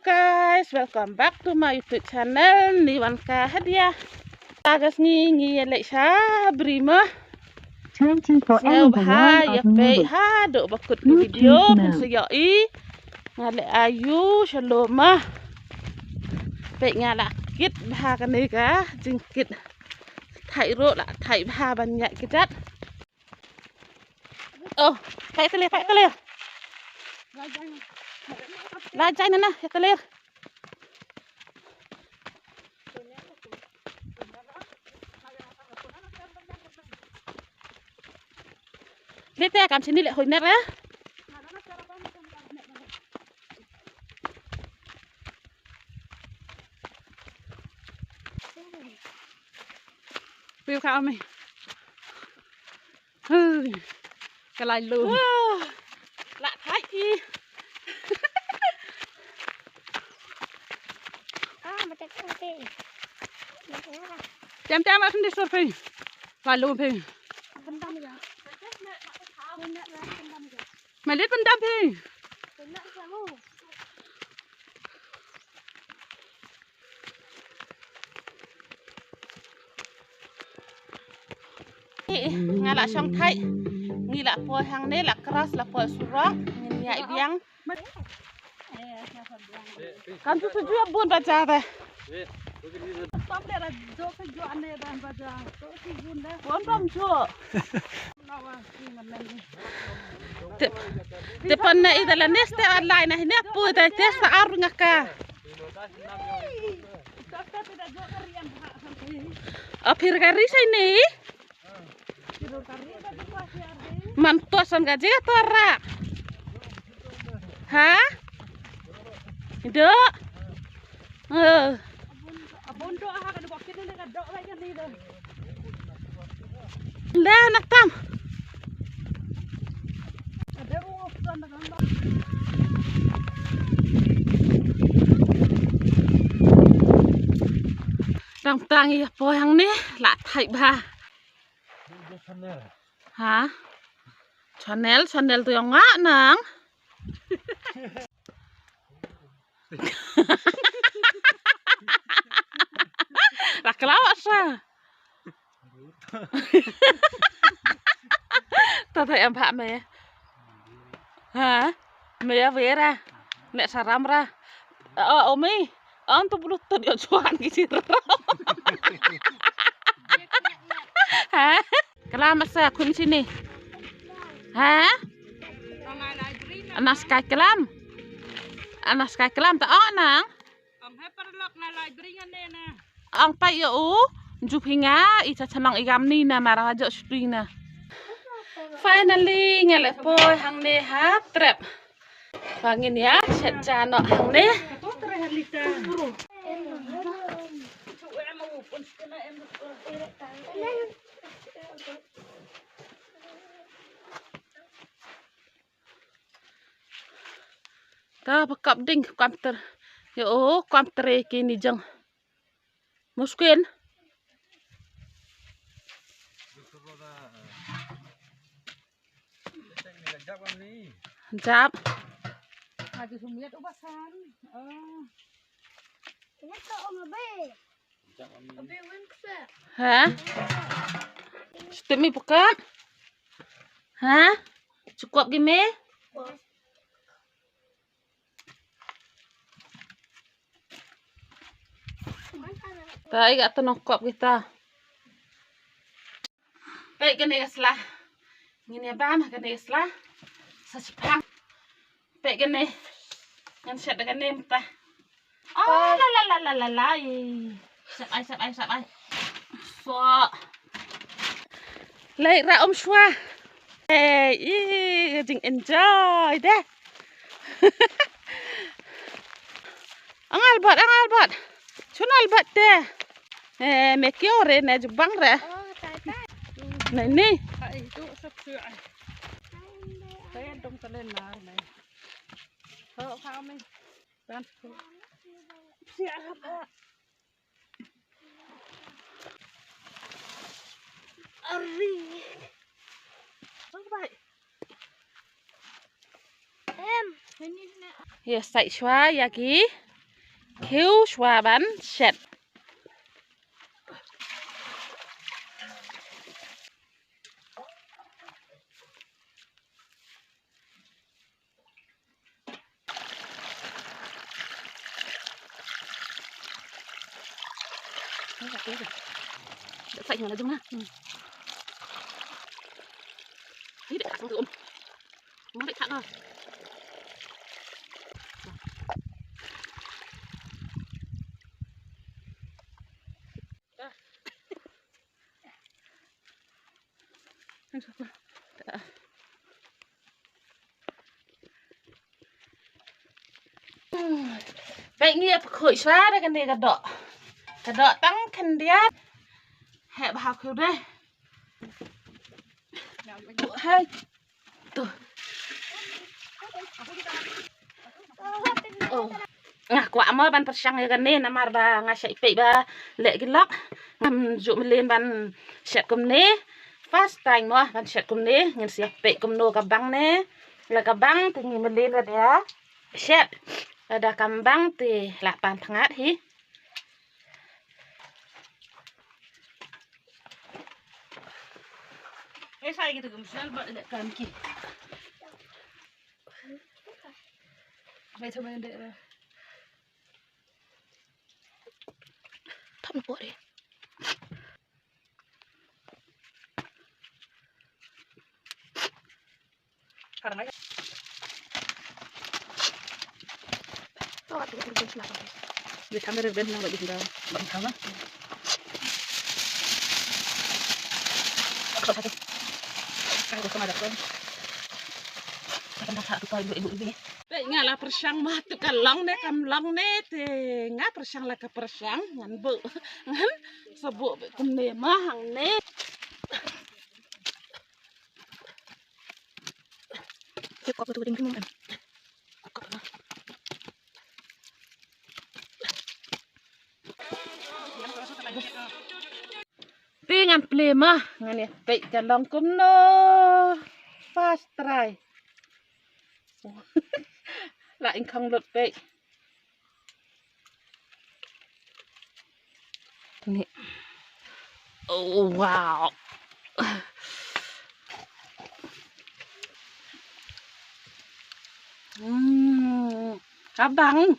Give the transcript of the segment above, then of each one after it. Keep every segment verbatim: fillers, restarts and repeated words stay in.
Guys, welcome back to my YouTube channel. Ni wan ka hadia. Ka sngi ngi ïa leit sha bri ma. Twenty for Sngewbha ïa peit haduh ba kut ka video phin sa ïohi. Nga leh aïu sha lum ma. Peit nga la kit bha kane ka jingkit. Thait ruh la thait bha ban ïaid kjat. Oh, peit tele, peit tele. La jai na na, ïa tele. Lite kam sini leh hoi ner eh. Piu ka ami. Hui. Ka lai lum. Wah. La thait ki. Ah, ma tek tek. Tem tem ma khun di sur phi. Lai lum phi. Bendam ya. Ma leit bendam phi. Nga la shong thait. Ngi la poi hangne, la cross, la poi surok. Ngin ïaid biang. Kan tu tuju bun baja de. Bun bam jo. Te, te pan na ida la nes te ar lai na hine pu te te sa ar nga ka. A phir ka ri sai ni. Man to san ka jega to ra. Ha? Do. Eh. Nda na tam. Tang tang ïa poi hangne la thait bha. Ha? Channel, channel tu ïong nga nang. Ra klaw sa. Ta ta em pha me. Ha? Me ya vera. Ne saram ra. Oh, omi. Ang tu bulu tu dia chuan ki sir. Ha? Klam asa khun sini. Ha? Anas kai klam. Anas kai klam ta oh nang. Ang heper lok na lai bring ane na. Ang pa yo u. Ju phinga i cha chanang i gam ni na mara jo shtui na. Finally nga le poi hangne ha trep. Pangin ya shet cha no hangne. Ta ba kap ding kam ter. Yo, kam ter ki ni jang. Muskin. Jap. Aduh, sumiat ubasan. Oh. Ini tak om abe. Ha? Step mi pekat. Ha? Cukup gini? Ta i ga ta nongkop kita. Pek kene ka sla. Ngin ïa bam kene ka sla. Sa sipang. Pek kene. Ngan shet da kene mynta. Oh la la la la la la. Sep ai sep ai sep ai. So. Lai ra om shwa. Hey, i jing enjoy de. Angal bat, angal bat. Chun al bat de. Eh, me kyo re ne jubang re. Oh, tai tai. Nai ni. Ai, tu sep tu ai. Saya dong talen na nai. Ho kami. Kan. Siap. Ari. Bye bye. Em. Ïa sait shwa ïa ki Khiew shuwa ban shet. Peit ngi ïa pyrkhuid shuwa da kane ka doh. Ka doh tang khyndiat. Heh bha khiew dei. Hai. To. Oh. Nga kwah mo ban pyrshang ïa kane namar ba nga shait peit ba leh ki lok. Ngam ju mlien ban shet kumne. First time mo ban shet kumne. Ngin sa ïa peit kumno ka bang ne. La ka bang te ngi mlien ban ïa shet. Lada kam bang te la pan thngat hi. Eh, sai kita gum sel ba leh kan ki. Bai thum ende. Thap na por eh. Peit nga la pyrshang ma tu ka long ne kam long ne te nga pyrshang la ka pyrshang ngan buh ngan sa buh kumne ma hangne. Te ngan plie ma ngan ïa peit ka long kumno. First try. La ing khong lut peit. Ni. Oh, wow. Hmm, ka bang.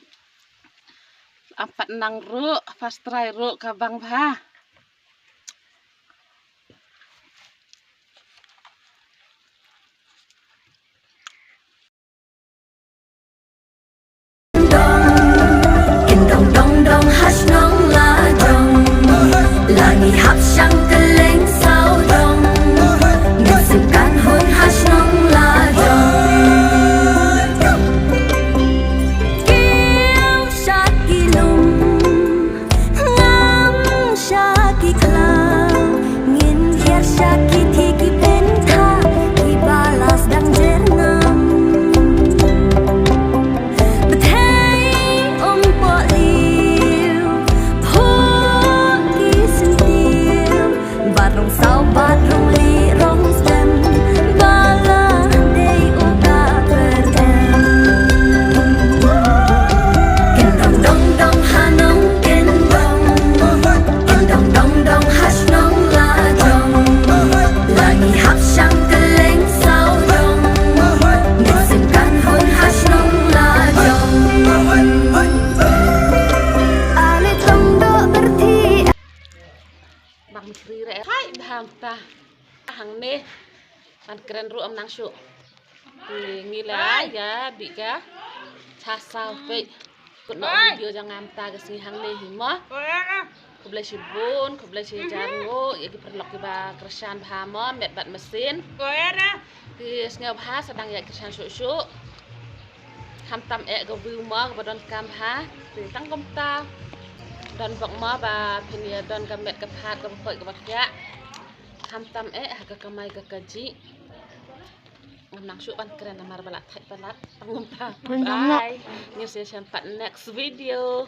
Ampat nang ruh, first try ruh ka bang bha. Ngam sha ki khlaw, ngin hiar sha ki thik ki bynta, ki ba la sdang jer ngam. Bthei um poh liu, phuh ki syntiew, bad rong saw bad rong lieh rong stem, ba la dei u ka pyrem. Kin dong dong dong ha nong kin dong. Kin dong dong dong ha shnong la jong. La ngi hap shang kylleng sawdong. Ngin sngewkan hun ha shnong la jong. Ale tong doh byrti. Bang mistri re. Hai bham ta. Hangne. Ban kren ruh ym nang shuh. Te ngi la ïa bih ka cha saw peit. Kut noh video jong nga mynta ka sngi hangne hi mo. Khublei shibun, khublei shihajar nguh ïa ki paralok kiba kyrshan bha mo, met bad mynsiem. Te sngewbha sa dang ïa kyrshan shuh shuh. Khamtam eh ka view mo kaba donkam bha. Te tang kumta. Don bok mo ba phin ïa don ka met ka phad kaba koit kaba khiah. Khamtam eh ha ka kamai ka kajih. Ngam nang shuh ban kren namar ba la thait palat. Tang kumta. Bye. Ngin sa ïashem pat next video.